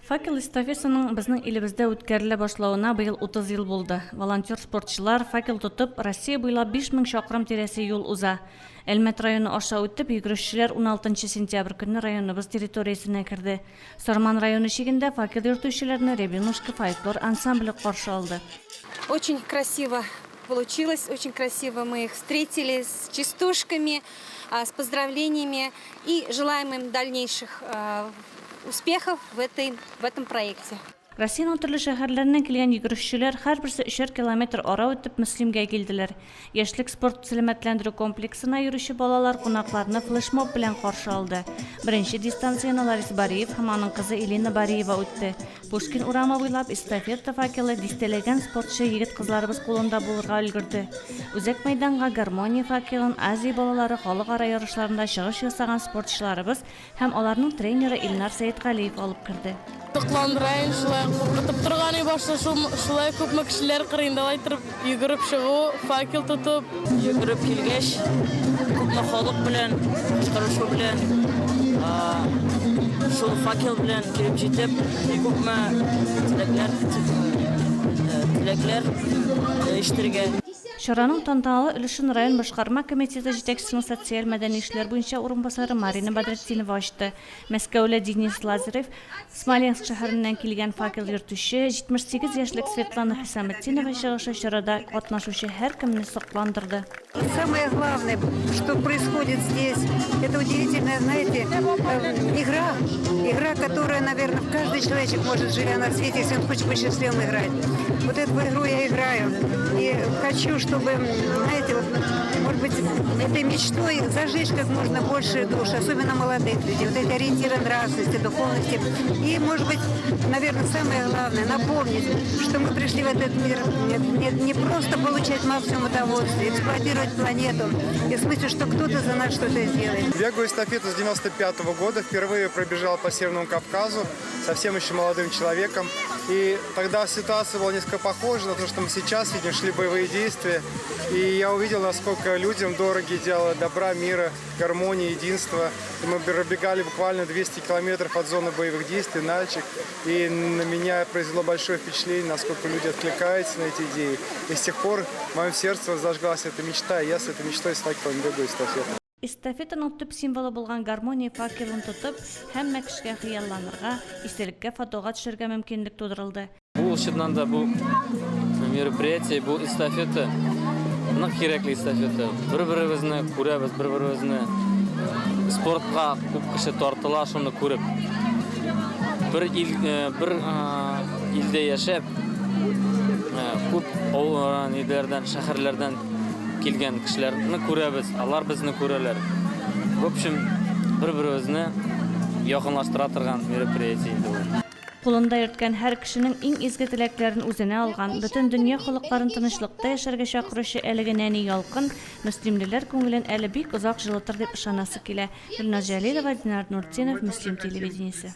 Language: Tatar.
Факел эстафетасының безнең илебездә үткәрелә башлавына быел 30 ел булды. Волонтер спортчылар, факел тотып, Россия буйлап 5000 чакрым тирәсе юл уза. Әлмәт районы аша үтеп, йөгерешчеләр уналтынчы сентябрь көнне районыбыз территориясенә керде. Сарман районы чигендә факел йөртүчеләрне Рябинушка фольклор ансамбле каршы алды. Очень красиво получилось, очень красиво мы их встретили с частушками, с поздравлениями и желаем им дальнейших успехов в этой, в этом проекте. Россиянең төрле шәһәрләреннән килгән йөгерешчеләр һәрберсе өчәр километр ара үтеп Мөслимгә килделәр. Яшьлек спорт сәламәтләндерү комплексына йөрүче балалар кунакларны флешмоб белән каршы алды. Беренче дистанцияне Ларис Бариев һәм аның кызы Элина Бариева үтте. Пушкин урамы буйлап эстафета факелы дистәләгән спортчы егет-кызларыбыз кулында булырга өлгерде. Үзәк мәйданга Гармония факелын Азия балалары халыкара ярышларында чыгыш ясаган спортчыларыбыз Һәм аларның тренеры Илнар Сәетгалиев алып керде. Сокландыра инде шулай куркытып торган и башта шул шулай күпме кешеләр кырыенда алай торып йөгереп чыгу, факел тотып. Йөгереп килгәч, күпме халык белән, кычкырышу белән, шул факел белән килеп җитеп, күпме теләкләр, теләкләр ишетергә. Чараның тантаналы өлешен район башкарма комитеты җитәкчесенең социаль-мәдәни эшләр буенча урынбасары Марина Бәдретдинова ачты. Мәскәүле Денис Лазарев, Смоленск шәһәреннән килгән факел йөртүче, 78 яшьлек Светлана Хисаметдинова чыгышы чарада катнашучы һәркемне сокландырды. Самое главное, что происходит здесь, это удивительная, знаете, игра, игра, которая, наверное, каждый человечек может, живя на свете, если он хочет быть счастливым, играть. Вот эту игру я играю. И хочу, чтобы, знаете, вот, может быть, этой мечтой зажечь как можно больше душ, особенно молодых людей. Вот эти ориентиры нравственности, духовности. И, может быть, наверное, самое главное, напомнить, что мы пришли в этот мир не, не просто получать максимум удовольствия, эксплуатировать планету, и в смысле, что кто-то за нас что-то сделает. Бегаю эстафету с 95 года, впервые пробежал по Северному Кавказу, совсем еще молодым человеком. И тогда ситуация была несколько похожа на то, что мы сейчас видим, шли боевые действия. И я увидел, насколько людям дороги идеалы добра, мира, гармонии, единства. И мы пробегали буквально 200 километров от зоны боевых действий, Нальчик. И на меня произвело большое впечатление, насколько люди откликаются на эти идеи. И с тех пор в моем сердце зажглась эта мечта, и я с этой мечтой с факелом бегаю эстафету. Эстафетаның төп символы булган гармония факелын тотып, һәммә кешегә хыялланырга, истәлеккә фотога төшәргә мөмкинлек тудырылды. Бу чыннан да бу мероприятие, бу эстафета нык кирәкле эстафета. Бер-беребезне күрәбез, бер-беребезне спортка күп кеше тартыла шуны күреп. Бер ил, бер илдә яшәп, күп авыл ниләрдән, шәһәрләрдән килгән кешеләрне күрәбез, алар безне күрәләр. В общем, бер-беребезне якынлаштыра торган мероприятие инде ул. Кулында йөрткән һәр кешенең иң изге теләкләрен үзенә алган, бөтен дөнья халыкларын тынычлыкта яшәргә чакыручы әлеге нәни ялкын мөслимлеләр күңелен әле бик озак җылытыр дип ышанасы килә. Гөлназ Җәлилова, Динар Нуртдинов, Мөслим телевидениесе.